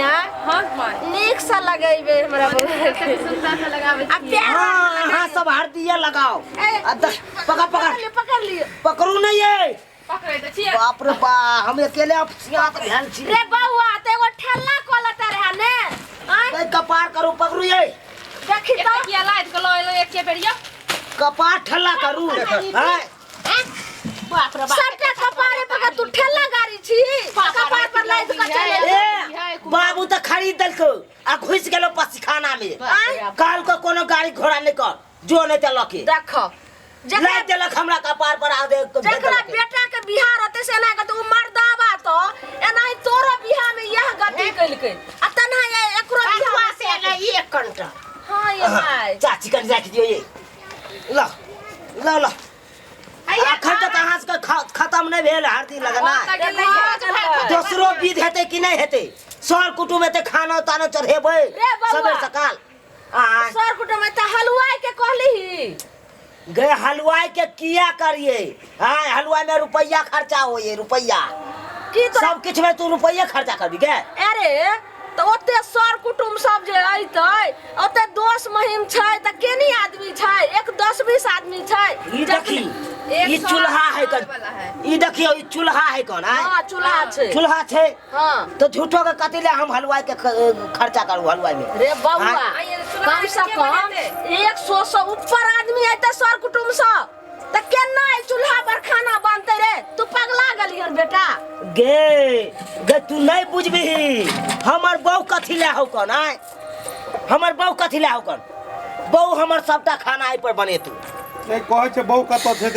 कनिया। हाँ माय। नीक से लगेबे हमरा बौआ के। सुंदर से लगाबै आ छियै। प्यार हाँ हाँ, सब हरदिया लगाओ। ए, आ पकड़ पकड़। पकड़ लियो, पकड़ लियो। पकड़ू नहीं ये। पकड़ै तऽ छियै। बाप रे बा, हम अकेले अब सियात भेल छी। रे बौआ, ते एगो ठेला कोलता रहे ने? आँय? ए, कपार करू, पकड़ू ये। देखी एक तो। किया लाद के लऽ एलहुँ एके बेर यौ। कपार ठल्ला करू। हैं? बाप रे बाप। सबटा कपारे पर तू ठेला गाड़ी छी, कपार पर लाद के चल एलही। ए बाबू तऽ खरीद देलको आ घुसि गेलो पसीखाना में। कहल को कोनो गाड़ी घोड़ा नहीं कर जो नहीं ते लके देखो, जेकरा लाद देलक हमरा कपार पर आ दे। जेकरा बेटा के बियाह रहते से एना के उ मर्दाबा तो एना ही तोरो बियाह में यह गति कइलकै आ तना ये एकरो बियाह कतुआ से एलै एक कंटा। हां ये भाई। चाची कन राखि दियो ये, ल ल ल। अखन तक अहाँ सबके खत्म नहीं भेल हरदी लगना। दोसरो विध हेतै कि नहीं हेतै? सर कुटुम हेतै, खाना ताना चढ़ेबै रे बौआ। सबेर सकाल। आँय? सर कुटुम त हलवाई के कहली ही। गे हलवाई के किया करिए? हाँ, हलवाई में रुपया खर्चा होइए, रुपया। की तोरा? सब किछ में तू रुपया खर्चा करबी गे? अरे तऽ ओते सर कुटुम सब जे अयतै, ओते दोस महिम छै, तऽ केनी आदमी छै? एक 10-20 आदमी छै। ई देखी, एक ई सौ चूल्हा है आदमी कन? वाला है। ई देखियो, ई चूल्हा है कौन? आय? हाँ, चूल्हा छै। चूल्हा छै। हाँ। तो झूठो के कथी ले हम हलवाई के खर्चा करू हलवाई में? रे बउआ, हाँ। कम से कम 100 से ऊपर आदमी अयतै सर कुटुम सब, तऽ केना ई चूल्हा पर खाना बनतै रे? तू पगला गेलियन बेटा। गे गे, तू नहीं बुझबिही हमर बहू कथी ले हौ कौन? आय, हमर बहू कथी ले हौ कौन? बहू हमर सबटा खाना एहि पर बनेतू। नहीं कहै छै बहू कतऽ छै?